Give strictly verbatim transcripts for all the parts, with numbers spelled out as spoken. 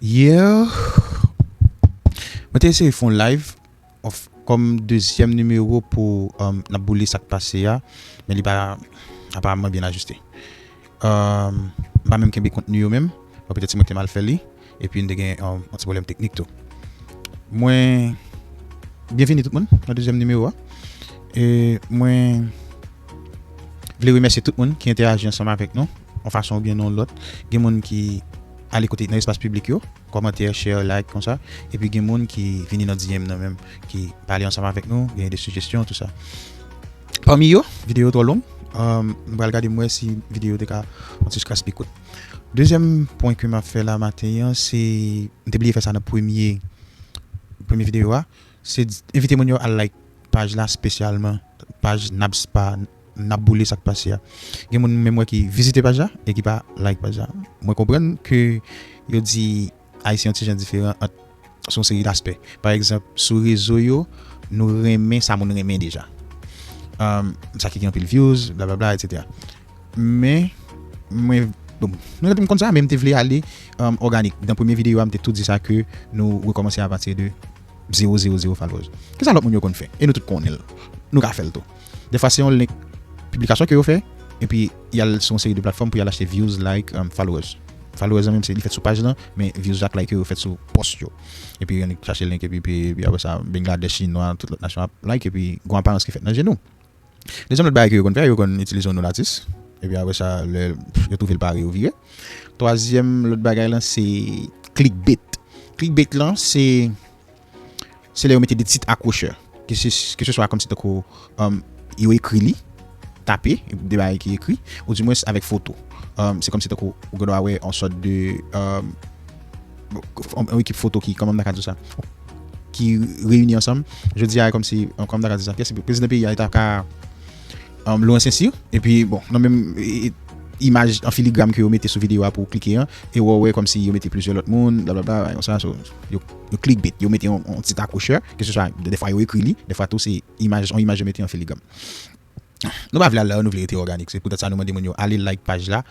Yeah. Mwen te eseye fè yon live of, kòm dezyèm nimewo pou um, n ap boule sa k pase a, men li pa aparamman byen ajiste. Um, m pa menm kenbe kontni yo menm, bon, petèt se mwen ki te mal fè li, epi n te gen um, yon ti pwoblèm teknik tou. Mwen, byenvini tout moun nan dezyèm nimewo a. E mwen vle remèsye tout moun ki entèyaji ansanm avèk nou, yon fason oubyen yon lòt. Gen moun ki ale kote nan espas piblik yo, kòmantè, share, like, konsa. Epi gen moun ki vini nan D M nan menm, ki pale ansanm avèk nou, gen de sijesyon, tou sa. Pami yo, videyo twò long, um, m pral gade m wè si videyo te ka yon ti kras pi kout. Dezyèm pwen ke m ap fè la maten an, se, m te bliye fè sa nan premye, premye videyo a, se di- envite moun yo al like paj la, espesyalman paj Nabspa, n ap boule sa k pase a. Gen moun menm wè ki vizite paj la e ki pa like paj la. Mwen konprann ke yo di Ayisyen yon ti jan diferan ant sou yon seri daspè. Pa egzanp, sou rezo yo, nou renmen sa moun renmen deja. Um, sa ki gen anpil views, blablabla, etsetera. Men, mwen, bon, nou tande m konn sa, men m te vle ale um, òganik. Nan premye videyo a, m te tou di sa ke nou rekòmanse apati de zewo zewo zewo followers. Kisa lòt moun yo konn fè? E nou tout konnen l. Nou ka fè l tou. Defwa se yon link piblikasyon ke yo fè, epi y al sou yon seri de platfòm pou y al achte views, like, um, followers. Followers lan menm se li fèt sou paj lan, men views ak like yo, yo fèt sou pòs yo. Epi yo chache link, epi, epi, epi apre sa, Bangladesh, Chinwa, tout lòt nasyon ap like, epi gon aparans ki fèt nan je nou. Dezyèm lòt bagay ke yo konn fè, yo konn itilize yon non atis. Epi apre sa, lè yo twouve l pare, yo vire. Twazyèm lòt bagay lan, se clickbait. Clickbait lan, se se lè yo mete de tit akwochè, ke se, ke se swa kòmsi tankou um, yo ekri li, tape, de bagay ki ekri, ou di mwens avèk foto. Um, se kòmsi tankou ou gen dwa wè yon sòt de um, yon ekip foto ki, kòman m ta ka di sa, ki reyini ansanm. Jodi a, kòmsi, kòman m ta ka di sa, kiyès prezidan peyi a, li ta ka um, Laurent Saint-Cyr. Epi, bon, nan menm e, e, imaj an filigram ke yo mete sou videyo a pou w klike an, e w wè kòmsi yo mete plizyè lòt moun, blablabla, bagay konsa, so, yo, yo clickbait, yo mete yon, yon tit akwochè, ke se swa, de, defwa yo ekri li, defwa tou se imaj, yon imaj yo mete an filigram. Nou pa vle al la, nou vle rete òganik. Se poutèt sa nou mande moun yo ale like paj la,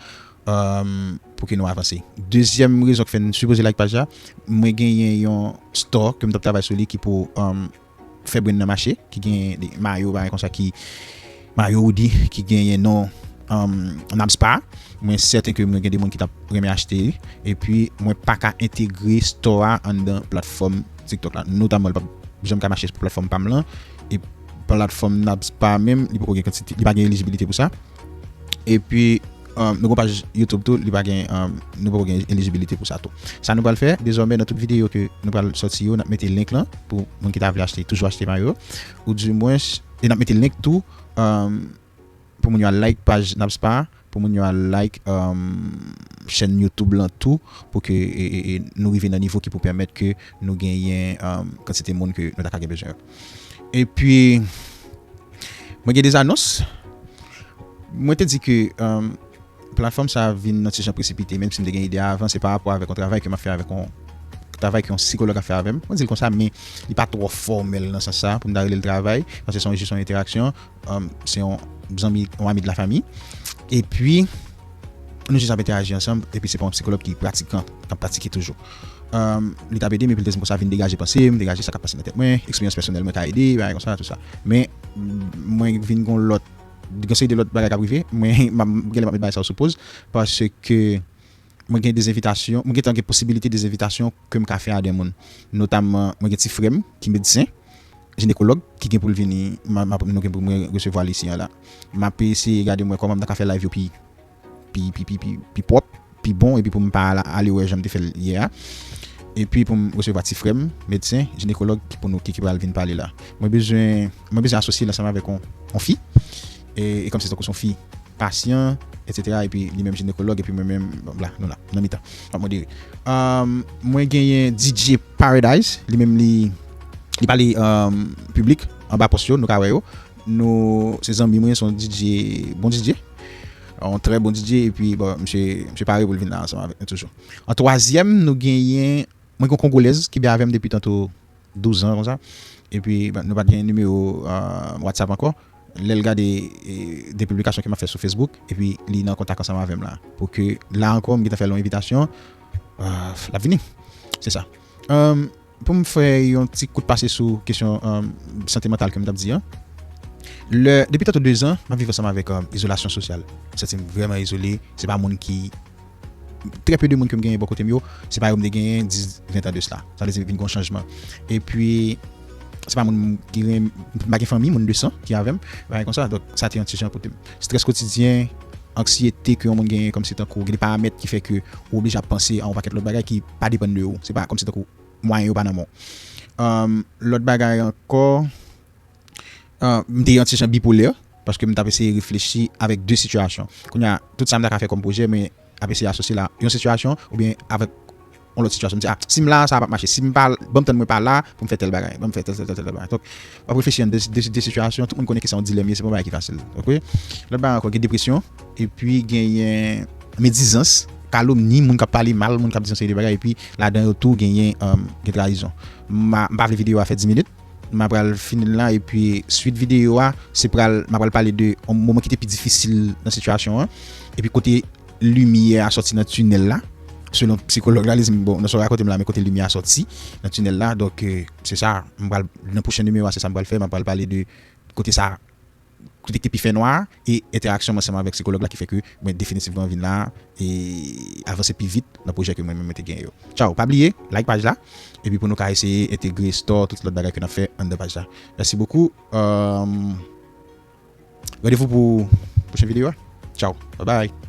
um, pou ke nou avanse. Dezyèm rezon ki fè n sipoze like paj la, mwen genyen yon store ke m t ap travay sou li ki pou um, fè brand nan mache, ki gen de mayo, bagay konsa ki, mayo hoodie, ki genyen non um, Nabspa. Mwen sèten ke mwen gen de moun ki t ap renmen achte li. Epi mwen pa ka entegre store a anndan platfòm TikTok la. Notamman, li p ap janm ka mache sou platfòm pa m lan. E platfòm Nabspa menm, li poko gen kantite, li pa gen elijibilite pou sa. Epi, um, nou gon paj YouTube tou, li pa gen, um, nou poko gen elijibilite pou sa tou. Sa nou pral fè, dezòmè nan tout videyo ke nou pral sòti yo, n ap mete link lan pou moun ki ta vle achte, toujou achte mayo. Ou di mwens, e n ap mete link tou, um, pou moun yo al like paj Nabspa, pou moun yo al like um, chèn YouTube lan tou, pou ke e, e, e, nou rive nan nivo ki pou pèmèt ke nou genyen um, kantite moun ke nou ta ka gen bezwen yo. Epi, mwen gen de zanons. Mwen te di ke um, platfòm sa a vin nan ti jan presipite, menm si m te gen ide a avan, se pa rapò avèk yon travay ke m ap fè avèk yon travay ke yon sikològ ap fè avè m. Mwen di l konsa, men li pa twò fòmèl nan sans sa pou m ta rele l travay, paske se yon, jis yon entèraksyon, um, se yon zanmi, yon ami de la famille. Epi, nou jis ap entèyaji ansanm, epi se pa yon sikològ ki pratikan, k ap pratike toujou. Um, li t ap ede m, epi l te di m konsa, vin degaje panse m, degaje sa k ap pase nan tèt mwen, eksperyans pèsonèl mwen ka ede, bagay konsa, tout sa. Men, mwen vin gon lòt, gen seri de lòt bagay k ap rive, mwen, m ap, genlè m ap met bagay sa yo sou poz, paske mwen gen de envitasyon, mwen gentan gen posibilite de envitasyon ke m ka fè a de moun. Notamman, mwen gen ti frè m ki medsen, jinekològ, ki gen pou l vini, m a, m a, nou gen pou mwen resevwa l isi an la. M ap eseye gade mwen kòman m ta ka fè live yo pi, pi, pi, pi, pi, pi pwòp, pi bon, epi pou m pa al, ale wè jan m te fè l yè a. Epi pou m resevwa ti frè m, medsen, jinekològ, ki pou nou, ki, ki pral vin pale la. Mwen bezwen, mwen bezwen asosye l ansanm avèk yon, yon fi. E, e kòmsi tankou se yon fi pasyan, etsetera. Epi li menm jinekològ, epi mwen menm, bon, la, nou la, nan mitan. M ap modere. Um, mwen genyen D J Paradise, li menm li, li pale um, piblik, anba pòs yo, nou ka wè yo. Nou, se zanmi mwen, se yon D J, bon D J. Yon trè bon D J, epi, bon, misye, misye pare pou l vin la ansanm avèk nou toujou. An twazyèm, nou genyen, mwen gen yon Kongolèz ki byen avè m depi tanto douz an konsa. Epi, bon, nou pa t gen nimewo uh, WhatsApp ankò. Lè l gade e, de piblikasyon ke m ap fè sou Facebook, epi li nan kontak ansanm avè m la. Pou ke, la ankò, m gentan fè l yon envitasyon, uh, l ap vini. Se sa. Um, pou m fè yon ti kout pase sou kesyon um, sante mantal ke m t ap di an. Lè, depi tanto de zan, m ap viv ansanm avèk um, izolasyon sosyal. M santi m vrèman izole. Se pa moun ki trè pe de moun ke m genyen bò kote m yo, se pa yo m te genyen dis, ven tan de sila. Sa vle di vin gen yon chanjman. Epi, se pa moun ki gen, m pa gen fanmi, moun de san ki avè m, bagay konsa. Donk, sa te yon ti jan kote m. Strès kotidyen, anksiyete ke yon moun genyen kòmsi tankou, gen de paramèt ki fè ke ou oblije ap panse a yon pakèt lòt bagay ki pa depann de ou. Se pa kòmsi tankou mwayen yo pa nan men w. Um, lòt bagay ankò, uh, m te yon ti jan bipolè, paske m t ap eseye reflechi avèk de sitiyasyon. Kounye a, tout sa m ta ka fè kòm pwojè, men ap eseye asosye la yon sitiyasyon oubyen avèk yon lòt sitiyasyon. M di, ah, si m la, sa p ap mache. Si m pa, ban m tann mwen pa la pou m fè tèl bagay. Ban m fè tèl, tèl, tèl, tèl, tèl bagay. Donk, w ap reflechi an de, de, de sitiyasyon, tout moun konnen ki sa yon dilèm ye, se pa yon bagay ki fasil. Ok? Lòt bagay ankò, gen depresyon, epi genyen medizans, kalomni, moun k ap pale mal, moun k ap di yon seri de bagay, epi ladan yo tou genyen, um, gen trayizon. M a, m pa vle videyo a fè dis minit, m a pral fini l la, epi swit videyo a, se pral, m a pral pale de yon moman ki te pi difisil nan sitiyasyon an, epi kote limyè a sòti nan tinèl la, selon sikològ la, li di m, bon, nan sa w rakonte m la, men kote limyè a sòti nan tinèl la, donk, euh, se sa, m pral, nan pwochen nimewo a, se sa m pral fè, m pral pale de kote sa, kote ki te pi fè nwa, e entèraksyon m ansanm avèk sikològ la ki fè ke mwen definitivman vin la, e avanse pi vit nan pwojè ke mwen menm mwen te genyen yo. Tchao, pa bliye, like paj la, epi pou nou ka eseye entegre store, tout lòt bagay ke n ap fè anndan paj la. Mèsi bokou. Euh, randevou pou pwochen videyo a. Tchao, bye bye.